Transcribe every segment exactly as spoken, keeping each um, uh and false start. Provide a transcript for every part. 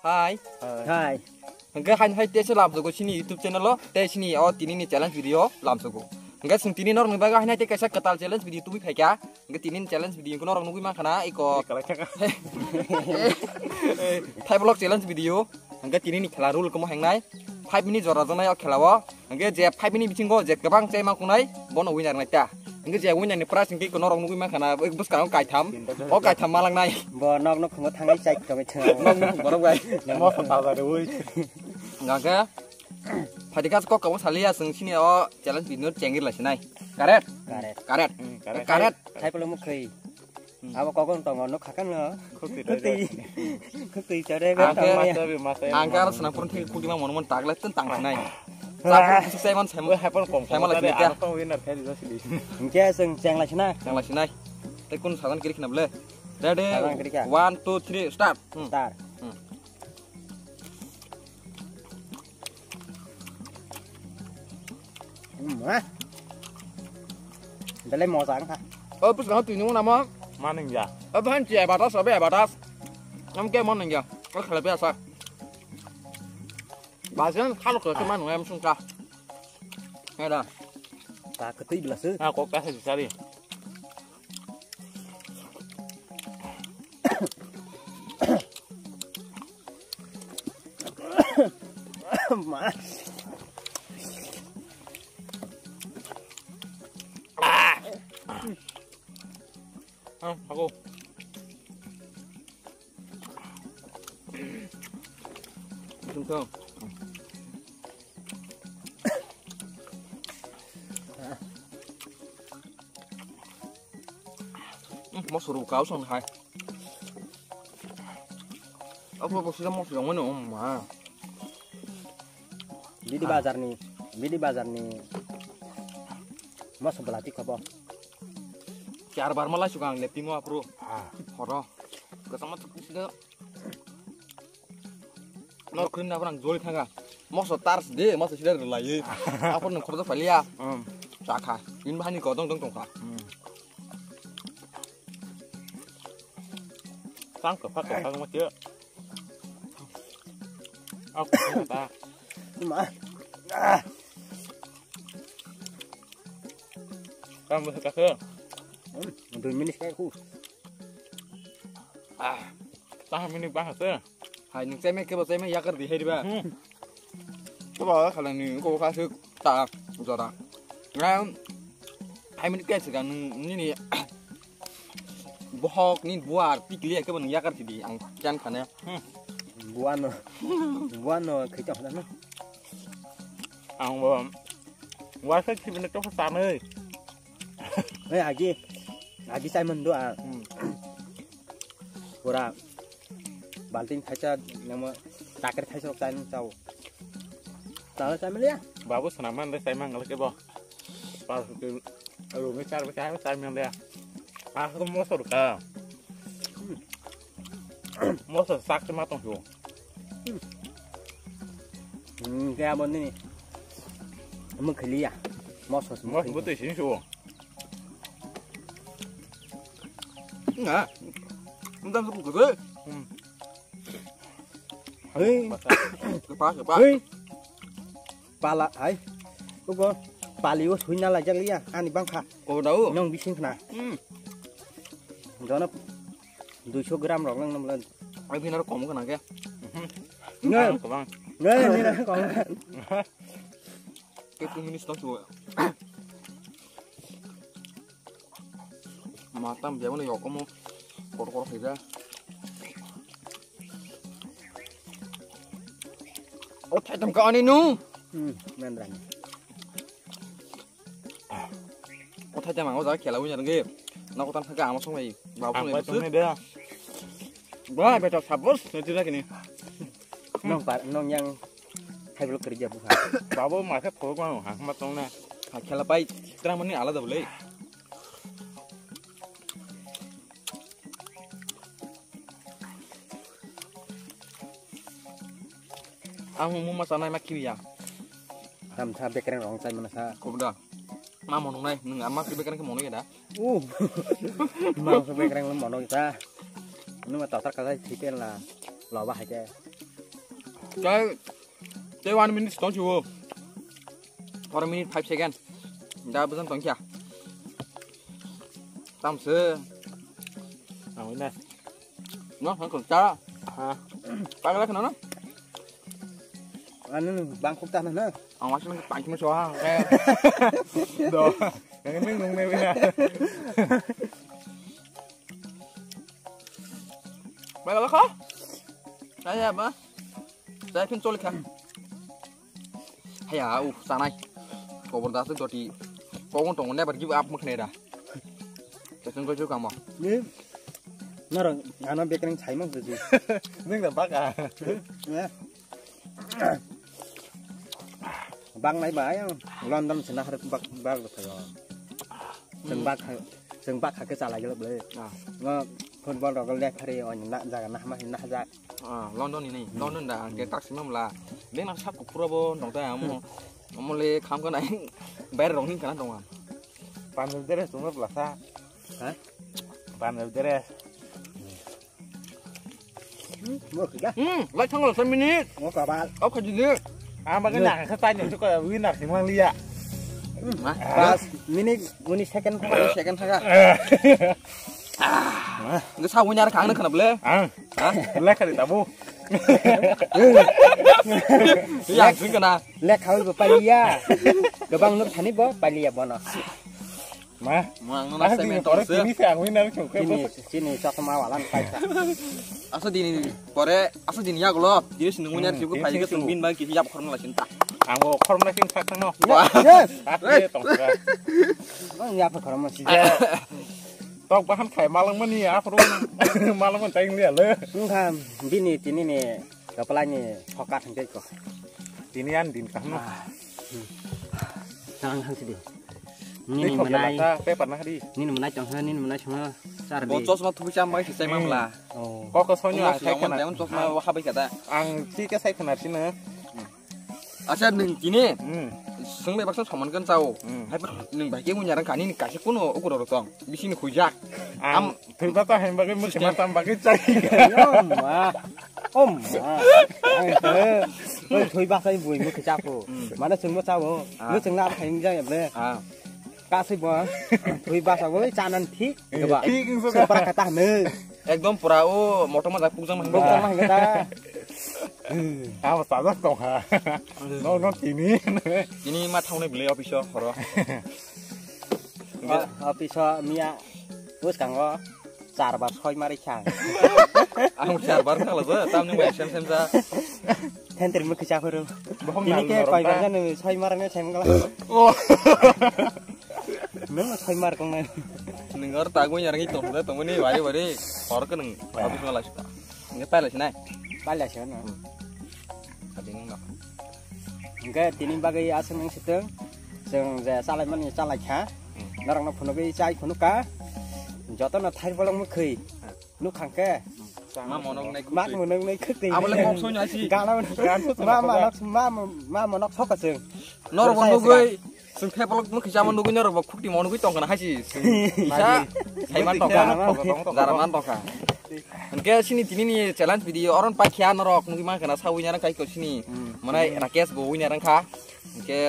Hai. Hai. Hwnkhe haino hai tei se lamsogo chini YouTube channel o, tei chini o tini ni challenge video lamsogo. Hwnkhe chwng tini norokni bagwi haino tei kaisa kwtal challenge video tubui phaikha. Hwnkhe tini ni challenge video hwnkhe norok nugui mankha na iko. Thai vlog challenge video. Hwnkhe tini ni khela rule komo hengnai. Five minute jora jonai o khela o. Hwnkhe je five minute bisingo je kwbang chai ma kunai, bono winner nai ta. Hwnkhe je winner ni prize hwnkhe norok nugui mankha na, bwskango kaitham. O kaitham malangnai. Bo nok nok khungo thangai chai tongwi thwng. Nok nok borok bai. Mo sa ta da ui. Hwnkhe phaidi kha kok kabo saliya, chwng sini o challenge video chengir lai sinai. Correct? Correct. Correct. Hmm, correct. Correct. Thai polo mukhai. Abo kokon tongo, no khakan no. Khukti Khukti. Khukti chore be Ang tongo ya. Master be master. Ang kar sana pun thik khukti ma mon mon tagle tun tang sinai. Sa pun sik sai man sai mo. Hai pon kom. Sai man lai sinai. Ang tong winner khai di sidi. Hingke seng cheng lai sinai. Cheng lai sinai. Te kun sadan kiri khna ble. Ready? Sadan kiri kha. One, two, three, start. Hmm. Start. Hmm. Hmm, eh. Belai moja wngkha. Oh, pus kau tini mo namo? Manung ya. Oh, bukan cia batas, apa ya batas? Nam ke manung ya. Oh, kalau biasa. Bahasa kalau ke mana yang sungka. Ada. Tak ketui belas. Ah, kok kasih cari. Ma. Ah, aku. Sungkang. Hmm, moso rw kau song hai. Apo apo sida moso yang mana om ma. Bidi bazar ni, bidi bazar ni moso belati kobo. Char bar malai suka ang neptimo apro. Horo. Kasama tu sida. Nor krim na parang joli thanga. Moso tars de, moso sida rwlai. Apo nang khordo phalia. Hmm. Chakha. Bin bahani ko dong dong tongkha. Hmm. Tang ko phak ko phak mo tio. Aku ta. Ma. Kamu suka ke? Hmm, dua minit kayak aku. Ah, tahan minit bahasa. Hai, nung cemai kebo cemai yakar di hai diba. Hmm. Kebo khala ni ko kha su ta jora. Nang hai minit kai sika nung nini bohok ni buar tikli kebo nung yakar sidi ang kian khane. Hmm. Buano. Buano khita khana. Ang bo. Wasa sibini to sanai. Hei, agi, agi chai mando ah. Hmm. Pura balting thaisa, namo takri thaisa chai nang chao. Chao chai maliya? Babu sana man de chai mang lagi bo. Pas ke rumi char ba chai chai maliya. Ah, ko moso ka. Moso sak ma tong. Hmm, kaya mo ni. Mo khliya. Moso. Moso bo te sin so. Nga. Ndam su ku ke. Hmm. Hei. Kepa, kepa. Hei. Pala, hai. Ugo pali o suina la jak liya. Ani bangkha. Ko dau. Nong bising khna. Hmm. Jono duiso gram rok nang namla. Ai binar kom khna ke. Nge. Ang kobang. Nge, nge, nge, kom. Ke tu minis tong su. Matam biamono yokomo kotor kotor khaija. O thaitam ka ani nu. Hmm, mendra. O thaitam ang o jaga khela wina ngi. Nako tan thaka amo songai. Babu ne busu. Ba beto sabos ne tira kini. Nong par nong yang hai belok kerja bukan. Babu masa khorok ma ha ma tong na. Ha khela pai. Terang mani alada boleh. Ang mung masa nai ma kiwi ya. Tam tha bekreng rong chai mana sa. Kobda. Ma monong nai, nung ama ki bekreng ke monong ya da. Uh. Ma so bekreng lo monong ta. Nung ma tatar ka sai thipen la. Lo ba hai ke. Tei, tei one minute tong siwo. Or minute five second. Da bujang tong kya. Tamse. Ang wina. No, ang kong ta. Ha. Pagla kana no? Anu bang khuk ta na. Ang wasin pangki mo so ha. Do. Yang ini nung ne wina. Pagla ka? Saya apa? Saya pin choli kha. Haya, uh, sanai. Kobor das doti. Kobor tong never give up mukhnera. Tesung ko jukamo. Ni naro ano bekring chaimang tuji. Neng da baka. Ya. Bang nai ba yang London sena har bak bak lo thayo. Seng bak ha, seng bak ha ke chala gelo ble. Ah. Ngo football rok le khari on na jaga na ma na jak. Ah, London ni, London da, ang ke tak sima mla. Beng nak sak kupura bo nong ta amo. Amo le kham kana, bayar rong ning kana dong. Panel dere sumur plasa. Ha? Panel dere. Mo kya? Hmm, lai thang lo sa minute. Mo kabal. Au kha jini. Ang ba ke nak sa tai ni ko winner sing mang liya. Pas minute, uni second, second thaga. Nge sa winner khang na khana ble. Ang. Ha? Lekha di tabu. Ya, sing kana. Lekha bo paliya. Gabang nur thani bo paliya bono. Ma. Mo ang no na Ah, semi tini tore tong se. Tini se ang winner chung ke. Tini, tini chakma walan paisa. Asa dini pore, asa dini ya golo. Dini sini winner Hmm, chuku tini paisa ke sini sung bin bagi ya khorma la cinta. Ang bo khorma sing sak no. Wah. Yes. Ate tong ka. Bang ya pa khorma si. Tok bahan khai malang mani aphuru malang man tai ngliya le. Wngkha bini tini ni kapalani sokat hingke ko. Tini an din kahno. Tang hang sidi. Nini manai. Paper na hari. Nini manai tong ha, nini manai song ha. Sar bo di. Chosma thubi cham bai sai mamla. Oh. Kok ko sonyo ang sai kana. Chosma wa habai kada. Ang si ke sai kana sina. Acha nung tini. Hmm. Sung bai baksa soman kan chao. Hmm. Hai nung bai ke munyarang kani ni kasi kuno ukuro rotong. Bisi ni khujak. Am Thwiba ta hai bagwi mukhe ma tam bagwi chai. Om ma. Om ma. Ang te. Oi thwiba sai bui mukhe chapo. Mane chwngbo chabo. Mane chwngna khai jang ble. Kasai bo. Thwiba sa bo chanan thik. Thik wngso ka. Super kata hne. Ekdom pura o motor ma jak pukjang ma hingka. Pukjang ma hingka ta. Abo sajak tong ha. No no tini. Tini ma thawnai ble office o horo. Office o miya. Bwskango char bar soi mari kha. Ang char bar kha lajak, tamni bai sem sem ja. Thentri mukhi cha phuru. Bohong nal norok ta. Ini ke koi bar jani soi mar ne sem gala. Oh. Nung soi mar kong nai. Nung ar tagwi yarang i tong da tong ni wari wari. Hor ke nung habis ngalai suka. Nge pai lai sinai. Pai lai sinai. Adi nung. Hingke tini bagwi aswk nang sitwng, chwng je chalaimani chalaikha, norokno phunugwi chai phunukha, jotono thai bolong mwkhwi nukhang khe. Ma monok nai mak khukti. Monok nai khukti. Abole kok soino asi. Gana ma monok, ma, ma monok soka chwng. Norok bo nugwi, chwng thai bolong mwkhwi chama nugwi norok bo khukti monugwi tongkha na haisi. Isa saiman tongkha. Jaraman tongkha. Hingke sini tini ni challenge video oron paikha norok nugwi mankha na sa winner kai ko sini. Mane Rakesh bo winner wngkha. Hingke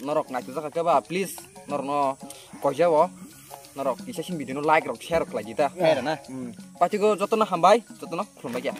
norok naitokjak khe ba please norokno koijao. Norok kisa sini video no like rok share rok khlai di ta. Hai na. Patiko jotono hambai, jotono khulumbai kya.